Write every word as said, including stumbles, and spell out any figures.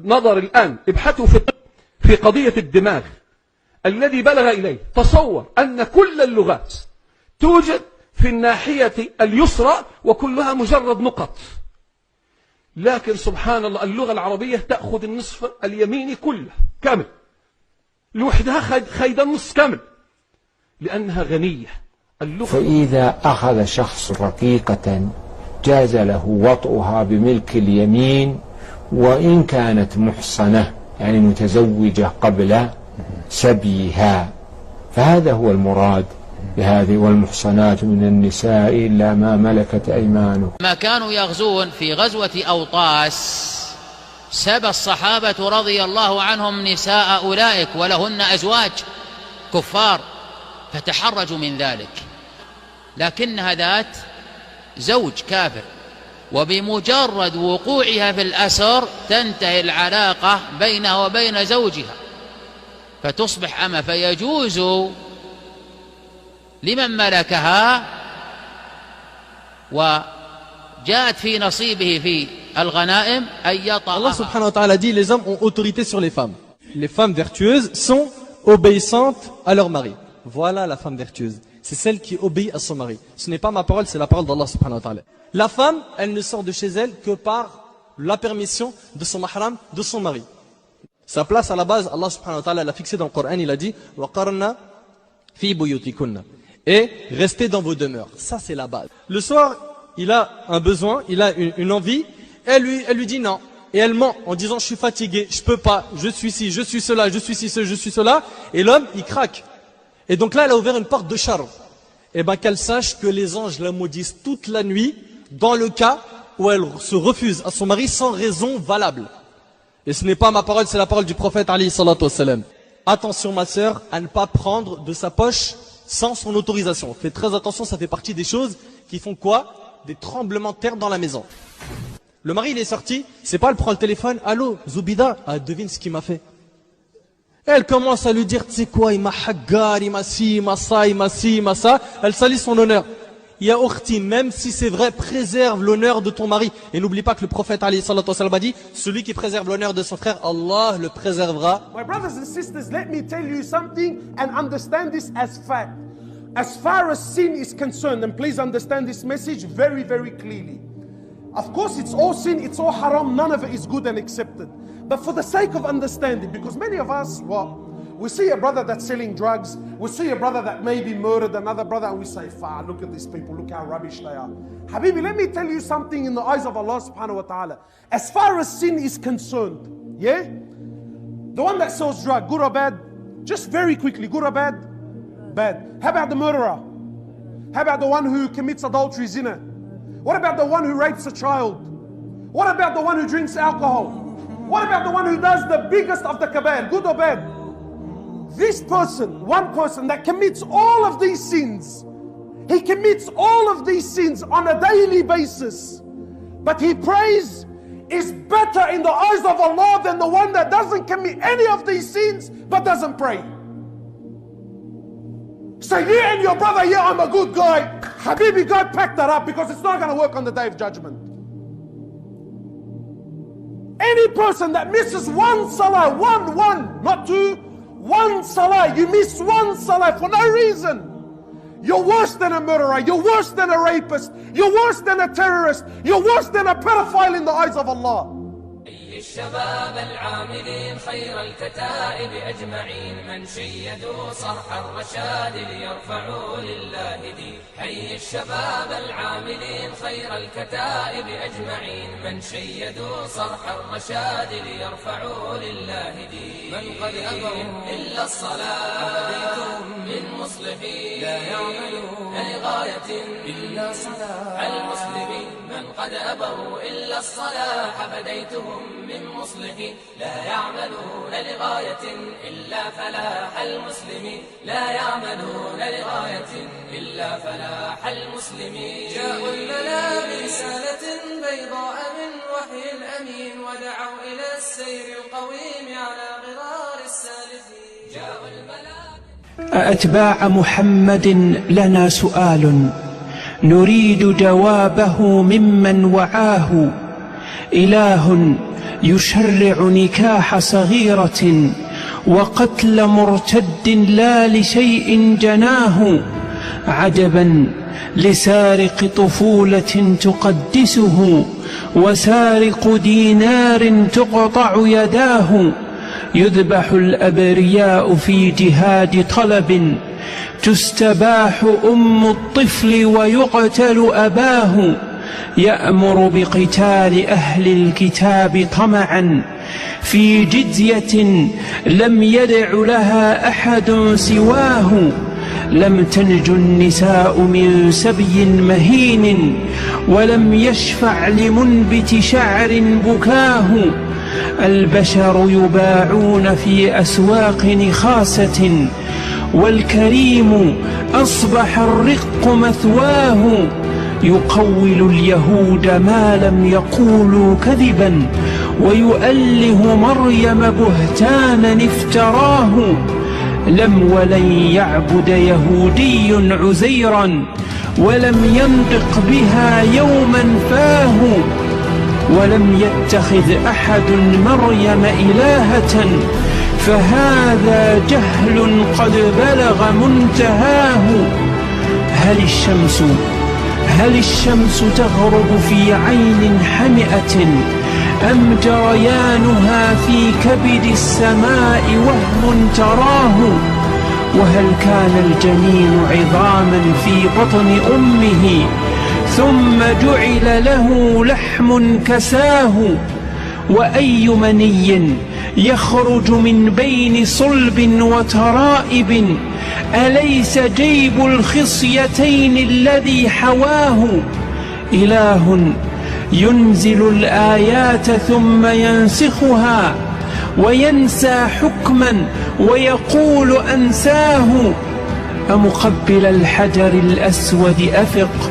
نظر الآن، ابحثوا في، في قضية الدماغ الذي بلغ إليه. تصور أن كل اللغات توجد في الناحية اليسرى وكلها مجرد نقط، لكن سبحان الله اللغة العربية تأخذ النصف اليميني كله كامل، لوحدها خايد-، خايدة النص كامل، لأنها غنية اللغة. فإذا أخذ شخص رقيقة جاز له وطئها بملك اليمين وإن كانت محصنة، يعني متزوجة قبل سبيها، فهذا هو المراد بهذه: "والمحصنات من النساء إلا ما ملكت أيمانكم". ما كانوا يغزون في غزوة أوطاس، سبى الصحابة رضي الله عنهم نساء أولئك ولهن أزواج كفار، فتحرجوا من ذلك، لكنها ذات زوج كافر، وبمجرد وقوعها في الأسر تنتهي العلاقة بينها وبين زوجها، فتصبح أمة، فيجوز لمن ملكها وجاءت في نصيبه في الغنائم أن يطأها. Allah subhanahu wa ta'ala dit: les hommes ont autorité sur les femmes. Les femmes vertueuses sont obéissantes à leur mari. Voilà la femme vertueuse. C'est celle qui obéit à son mari. Ce n'est pas ma parole, c'est la parole d'Allah subhanahu wa ta'ala. La femme, elle ne sort de chez elle que par la permission de son mahram, de son mari. Sa place à la base, Allah subhanahu wa ta'ala l'a fixée dans le Coran, il a dit: "Wa qarna fi buyutikunna". Et restez dans vos demeures. Ça, c'est la base. Le soir, il a un besoin, il a une, une envie, et elle lui, elle lui dit non. Et elle ment en disant: "Je suis fatiguée, je peux pas, je suis ci, je suis cela, je suis ci, ce, je suis cela." Et l'homme, il craque. Et donc là, elle a ouvert une porte de charme. Eh ben, qu'elle sache que les anges la maudissent toute la nuit dans le cas où elle se refuse à son mari sans raison valable. Et ce n'est pas ma parole, c'est la parole du prophète, alayhi salatu wassalam. Attention, ma sœur, à ne pas prendre de sa poche sans son autorisation. Faites très attention, ça fait partie des choses qui font quoi ? Des tremblements de terre dans la maison. Le mari, il est sorti, c'est pas, elle prend le téléphone: "Allô, Zoubida ? Ah, devine ce qu'il m'a fait." Elle commence à lui dire: "Tu sais quoi, il m'a hagar, il m'a ci, il m'a ça, il m'a ci, il m'a ça." Elle salit son honneur. Ya ukhti, même si c'est vrai, préserve l'honneur de ton mari. Et n'oublie pas que le prophète, alayhi salatu wassalam, a dit: "Celui qui préserve l'honneur de son frère, Allah le préservera." My brothers and sisters, let me tell you something and understand this as fact. As far as sin is concerned, and please understand this message very, very clearly. Of course, it's all sin, it's all haram, none of it is good and accepted. But for the sake of understanding, because many of us, well, we see a brother that's selling drugs, we see a brother that maybe murdered another brother, and we say, "Far, look at these people, look how rubbish they are." Habibi, let me tell you something in the eyes of Allah subhanahu wa ta'ala. As far as sin is concerned, yeah? The one that sells drug, good or bad? Just very quickly, good or bad? Bad. How about the murderer? How about the one who commits adultery, zina? What about the one who rapes a child? What about the one who drinks alcohol? What about the one who does the biggest of the kabair, good or bad? This person, one person that commits all of these sins, he commits all of these sins on a daily basis, but he prays, is better in the eyes of Allah than the one that doesn't commit any of these sins but doesn't pray. So you and your brother, "Yeah, I'm a good guy." Habibi, go pack that up, because it's not gonna work on the day of judgment. Any person that misses one salah, one, one, not two, one salah, you miss one salah for no reason, you're worse than a murderer, you're worse than a rapist, you're worse than a terrorist, you're worse than a pedophile in the eyes of Allah. حي الشباب العاملين خير الكتائب أجمعين، من شيدوا صرح الرشاد ليرفعوا لله دين. حي الشباب العاملين خير الكتائب أجمعين، من شيدوا صرح الرشاد ليرفعوا لله دين. من قد أبوا إلا الصلاة فديتهم من مصلحين، لا يعملون لغاية إلا صلاح المسلمين. من قد أبوا إلا الصلاح فديتهم من مصلحين، لا يعملون لغاية إلا فلاح المسلمين، لا يعملون لغاية إلا فلاح المسلمين. جاءوا الملا برسالة بيضاء من وحي الأمين، ودعوا إلى السير القويم على غرار السالكين. جاءوا الملا أأتباع محمد لنا سؤال نريد جوابه ممن وعاه، إله يشرع نكاح صغيرة وقتل مرتد لا لشيء جناه. عجبا لسارق طفولة تقدسه، وسارق دينار تقطع يداه. يذبح الأبرياء في جهاد طلب، تستباح أم الطفل ويقتل أباه. يأمر بقتال أهل الكتاب طمعا في جزية لم يدع لها أحد سواه. لم تنج النساء من سبي مهين، ولم يشفع لمنبت شعر بكاه. البشر يباعون في أسواق نخاسة، والكريم أصبح الرق مثواه. يقول اليهود ما لم يقولوا كذبا، ويؤله مريم بهتانا افتراه. لم ولن يعبد يهودي عزيرا، ولم ينطق بها يوما فاه. ولم يتخذ أحد مريم إلهة، فهذا جهل قد بلغ منتهاه. هل الشمس، هل الشمس تغرب في عين حمئة، أم جريانها في كبد السماء وهم تراه؟ وهل كان الجنين عظاما في بطن أمه ثم جعل له لحم كساه؟ وأي مني يخرج من بين صلب وترائب، أليس جيب الخصيتين الذي حواه؟ إله ينزل الآيات ثم ينسخها، وينسى حكما ويقول أنساه. أمقبل الحجر الأسود أفق،